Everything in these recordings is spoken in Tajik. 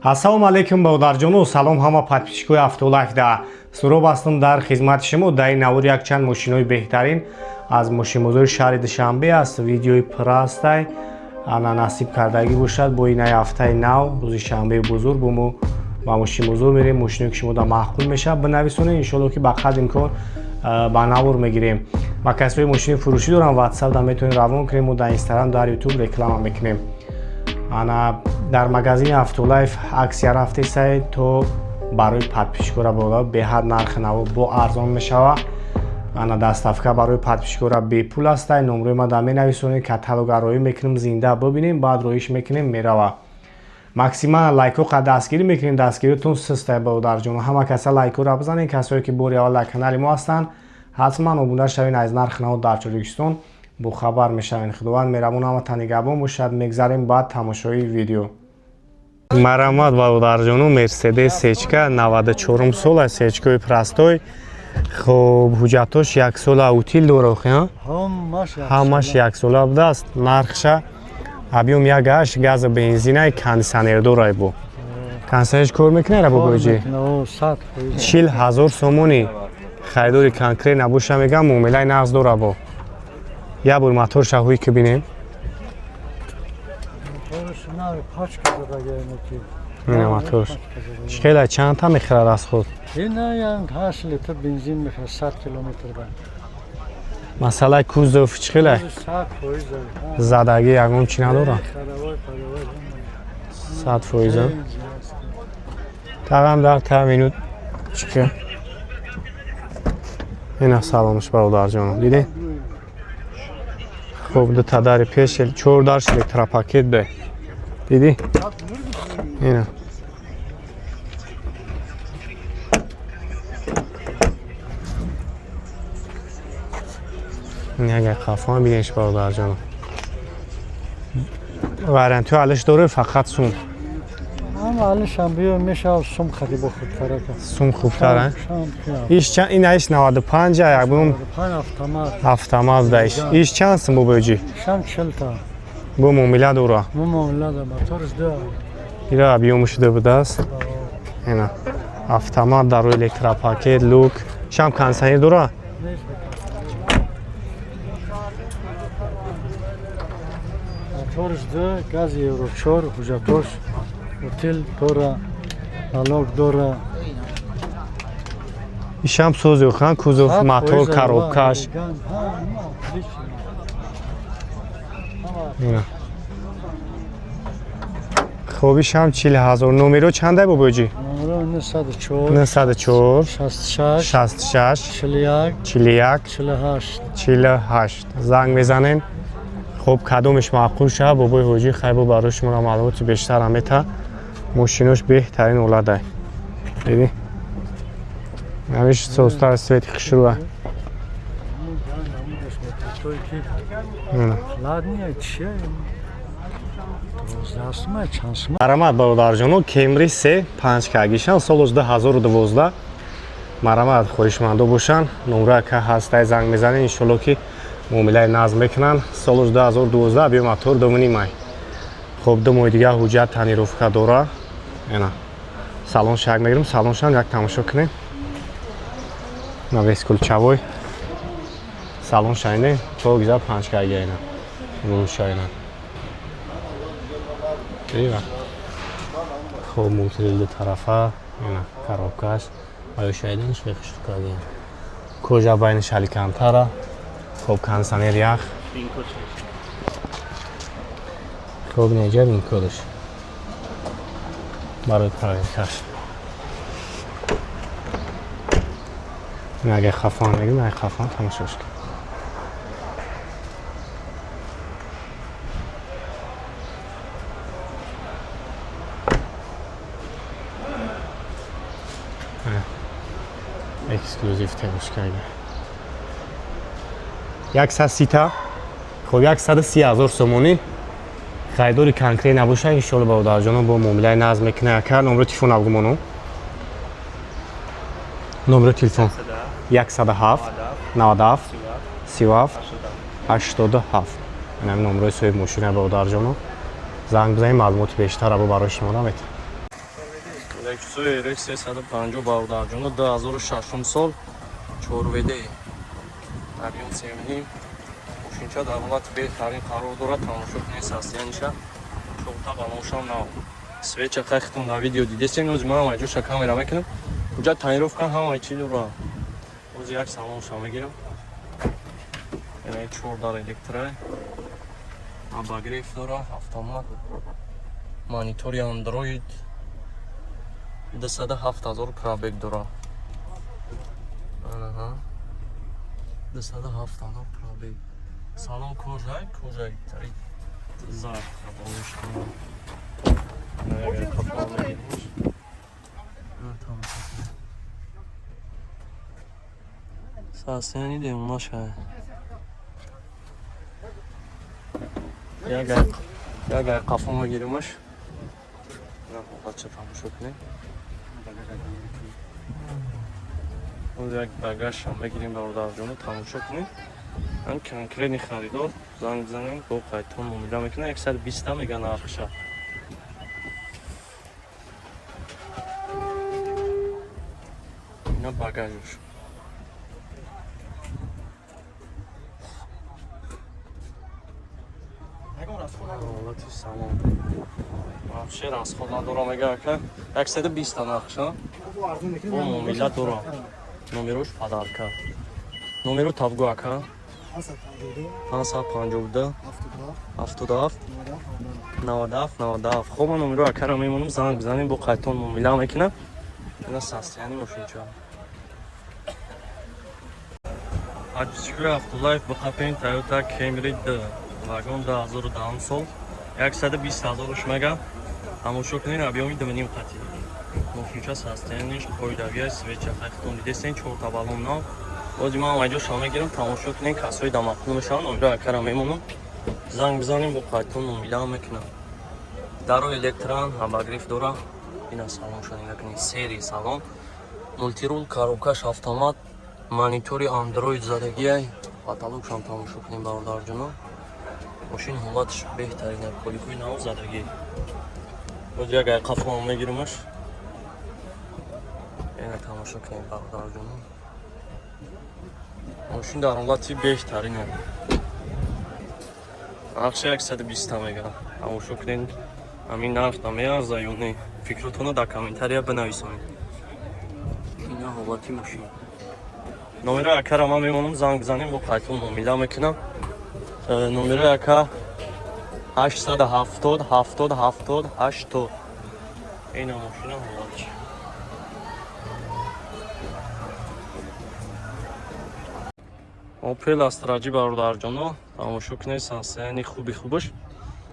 Ассалому алайкум, бародарҷону, салом ҳама подписчикои Автолайф. Да Суроб ҳастам дар хизмати шумо. Дар ин навор якчанд мошинои беҳтарин аз мошинбозори шаҳри Душанбе аст. Видеои пурра ҳастай. Ана, насиб кардагӣ бошад, бо инаи ҳафтаи нав, рӯзи шанбеи бузург, бо мо ба мошинбозор мерем. Мошиное ки шумо да маъқул мешавад, бинависонед, иншоалло ки ба қадри имкон ба навор мегирем. Ба касои мошини фурӯшӣ дорам, Ватсап да метавонед равон кунем, мо дар Инстаграм, дар Ютуб реклама мекунем. Ана, дар магазини Автолайф акция рафтесай, то барои подписчикора бода беҳад нархи наво бо арзон мешава. Ана, доставка барои подписчикора бепул астай. Номрои ма да менависонед, каталога роӣ мекунем, зинда бибинем, баъд роиш мекунем, мерава. Максимально лайкҳо қа дастгирӣ мекунем, дастгиритон систай, бародарҷоно. Ҳама каса лайкҳоро бизанед. Касое ки бори аввал дар канали мо ҳастанд, ҳатман обуна шавед, аз нархи наво дар Тоҷикистон бохабар мешавед. Худованд меҳрабон ҳаматан нигаҳбон бошад. Мегзарем ба тамошои видео. Марамат, бародарҷону, Мерседес сечка, 94 сола, сечкаи простой. Хоб, ҳуҷҷатош яксола, утил дора. Ҳамаш яксола будааст. Нархша объём 1,8, газа, бензинай, кондиционер дорай. Бо кондиционерш кор мекунад, бобоҷи? 40 000 сомонӣ. Харидори конкрет набоша, мегам, муомилаи нағз дора. Бо як бор моторша ҳуй ки бинем. Ина моторш чӣ хела, чандта мехӯрад аз худ? Литр бензин мехӯрад 100 километр. Масъалаи кузов чӣ хела, задагӣ ягон чӣ надора? 100%. Тағам дар та минут чӣ. Ина саломш, бародарҷоно, дидед? Хуб, дута дари пеш, чор дарш электропакет бе, дидӣ? Ина агар хафон бинеш, бародарҷоно, вариантҳои алиш дорӣ, фақат сум? Алишам биё, мешава, сум хари бо хубтара. Сум хубтара. Иш чанд? Ин иш 95, якбум. Автомат. Автомат да. Иш чанд сум, бобоҷи? Шам 40 та. Бо муомила дора? Бо муомила да, моторш да. Ира объём шуда будааст. Ина автомат, дар электропакет, люк, шам кондиционер дора. Моторш да, газ евро 4, ҳуҷҷатош утил дора, налог дора. Ишам сози хан, кузов, мотор, коробкаш. Ина хоб, ишам 40 000. Номеро чандай, бобоҷи? Номеро 904. 904. 66. 66. 41. 41. 48. 48. Занг мезанем. Хуб, кадомеш маъқул шава, бобои ҳоҷӣ хайбо барои шуморо маълумоти бештар мета. Мошинош беҳтарин ҳоладай, дидӣ? Ҳамиш состар, свети хушрӯа. Ина. Марамат, бародарҷоно, Кемри се панҷ кагишан, солош 2012. Марамат, хоҳишмандо бошанд, номра ка ҳастай, занг мезанед, иншолло ки муомилаи назм мекунанд. Солош 2012, объём мотор 2,5 май. Хоб, 2 моҳи дигар ҳуҷҷат тонировка дора. Ена салон шак мегирем, салоншам як тамошо кунем. На бесключевой салон шайне, то гиза панҷ кагиайна рулшайна. Ива. Хоб, мультирел ду тарафа, ина коробкаш, аю шайдан швехш кардем. Кожа байни алькантара, хоб, кондиционер ях. Хоб, неҷа винкодаш. Барои проверкаш. Ин агар хафан мегирем, агар хафан тамошош кун. Эксклюзив темушкага. 130 та. Хоб, 130 000 сомонӣ. Харидори конкрет набоша, иншолло, бародарҷоно, бо муомилаи назм мекунад. Ака, номро телефон абгумону. Номро телефон 107 97 37 87. Инам номрои соҳиби мошина, бародарҷоно. Занг бизанед, маълумоти бештар або барои шумо наметавонам. Lexus RX 350 бародарҷоно, 2006 сол, 4 WD, объём 3,5. Мошинча дар ҳолати беҳтарин қарор дорад. Тамошо кунед состояние ша, чорта балоншам нав, свеча хахтон дар видео дидесем. Ози ман ҳамаи ҷоша камера мекунам, куҷа тонировка, ҳамаи чи дора. Ози як салонша мегирам. Ина чор дар электро, обогрев дора, автомат, монитори Android, 207 000 пробег дора. Аҳа. 207 000 пробег. Салон кожа, кожа тари зард балонш. Агар қафо мегириш. Тамошо кунед. Состояние демонаша. Як қафо мегиримаш. На бача, тамошо кунед. Оз як багажшам мегирим, бародарҷоно, тамошо кунед. Ҳам конкретный харидор занг бизанем, бо қайтон муомила мекунад. 120 мега нархша. Ина багажш. Ҳолати салон. Вообще расход надорам, мега ака. 120 нархша. Бо муомила дорам. Номерош подарка. Номеро табгу, ака. 552 77 97 97. Хоб, ман номеро акаро мемонам, занг бизанем, бо қайтон муомила мекунам. Ина состояние мошинча. Подписчикои Автолайф, биқапен Toyota Camry D вагон, 2010 сол, 120 ҳазоруш мега. Тамошо кунед, объём и 2,5 қати. Мошинча состояние ш қоидавия, свеча хахтон дидесен, чорта балон нав. Бози ман ҳамаҷо шо мегирам, тамошо кунед, касои дамақул мешаванд, номеро акара мемонам. Занг бизанем, бо қайтон муомила мекунам. Даро электран, обогрев дора. Ина салонша нигоҳ кунед, серый салон. Мультирул, коробка ш автомат, монитори Android задагиай. Потолок шам тамошо кунем, бародарҷоно. Мошин ҳолаташ беҳтарина, поликои нав задагӣ. Боз як ай қафоам мегиримаш. Ина тамошо кунем, бародарҷоно. Мошин дар ҳолати беҳтарина. Нархша 120 мега. Тамошо кунед, ҳамин нарх намеарза ё не? Фикротонро дар комментария бинависонед. Ина ҳолати мошин. Номерои акара ман мемонам, занг бизанем, бо қайтон муомила мекунам. Номерои ака 870 70 70 80. Ина мошина ҳолатш. Opel Astra J, бародарҷоно, тамошо кунед, состояние хуби хубаш.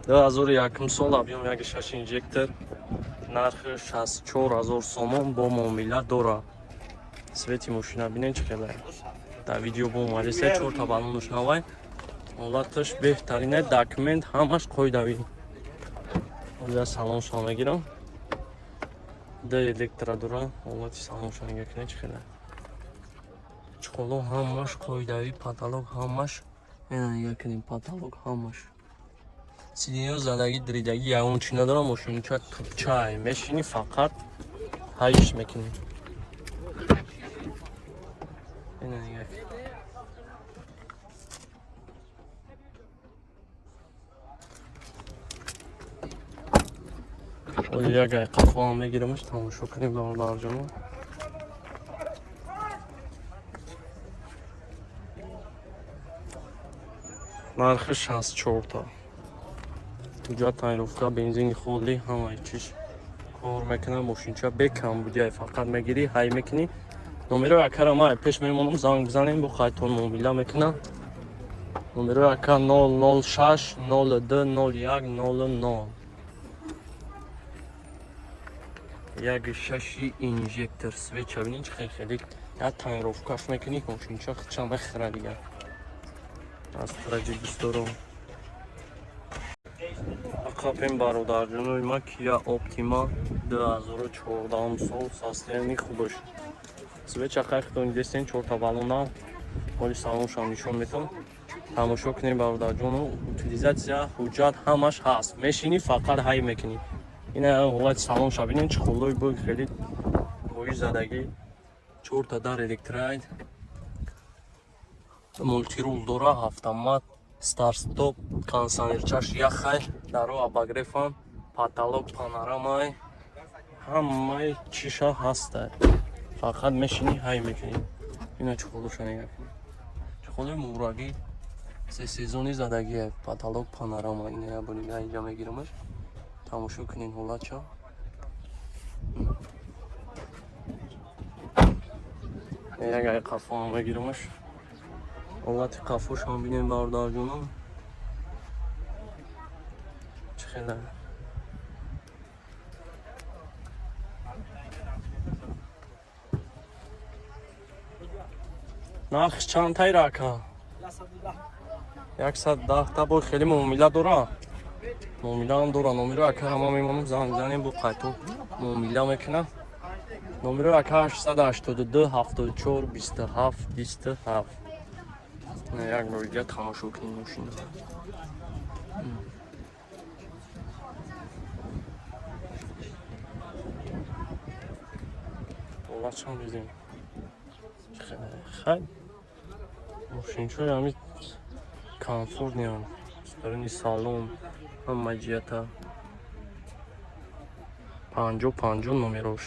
2001 сол, объём 1,6 инжектор, нархи 64 000 сомон, бо муомила дора. Цвет и мошина бинед чӣ хеле. Дар видео бо омадеса, чорта балонуш навай. Ҳолаташ беҳтарине, документ ҳамаш қоидавӣ. Ҳозир салоншо мегирам. Д электро дора, ҳолати салоншо нигоҳ кунед чӣ хеле. Чиқоло ҳамаш қоидавӣ, потолок ҳамаш. Ина нигоҳ кунед, потолок ҳамаш. Сиденье задагӣ, диридагӣ ягон чӣ надорам, мошинча тупчай. Мешини, фақат ҳайш мекунӣ. Ина нигоҳ кунед. Оли як ай қафоам мегирамаш, тамошо кунем, бародарҷоно. Нархи 64 та. Ҳуҷҷат тонировка, бензини холӣ, ҳамаи чиш кор мекунад. Мошинча бекамбудиай, фақат мегирӣ, ҳай мекунӣ. Номерои акара ман пеш мемонам, занг бизанем, бо қайтон муомила мекунам. Номерои ака 006 02 01 00. 1,6 инжектор, свеча бинед чӣ хел хеле як тонировка ш мекунӣ, мошинча худша мехӯра дигар. Астра J дӯстдорам. Ақабем, бародарҷонои ма, Kia Optima, 2014 сол, состояние хубаш. Свеча хайхтон дидестен, чорта балона, ҳоли салоншам нишон метавон. Тамошо кунем, бародарҷоно, утилизация, ҳуҷҷат ҳамаш ҳаст. Мешинӣ, фақат ҳай мекунӣ. Ина ҳолати салон шабинем, чӣ холои бо хеле бои задагӣ. Чорта дар электрайд, мультирул дора, автомат, старт-стоп, кондиционерчаш яхай, даро обогрев ан, потолок панорамай, ҳамаи чиша ҳастай. Фақат мешинӣ, ҳай мекунӣ. Ина чехолоша нигоҳ кунӣ, чехолои мурагӣ се сезони задагие, потолок панорама. Ина я бо нигоҳ инҷа мегирамаш, тамошо кунин ҳолатша. Як ай қафоам мегирамаш, ҳолати қафошам бинем, бародарҷонам, чӣ хеле. Нархш чанд тайра, ака? 110 та. Бо хеле муомила дора, муомилаам дора. Номеро ака ҳама мемонам, занг занем, бо қайту муомила мекунам. Номеро ака 882 74 27 27. Як бор дига тамошо кунем мошина. Ҳолатшам дидем, хай, мошинчои ҳами комфортный ам, даруни салон ҳама ҷиҳата. 50 50 номерош.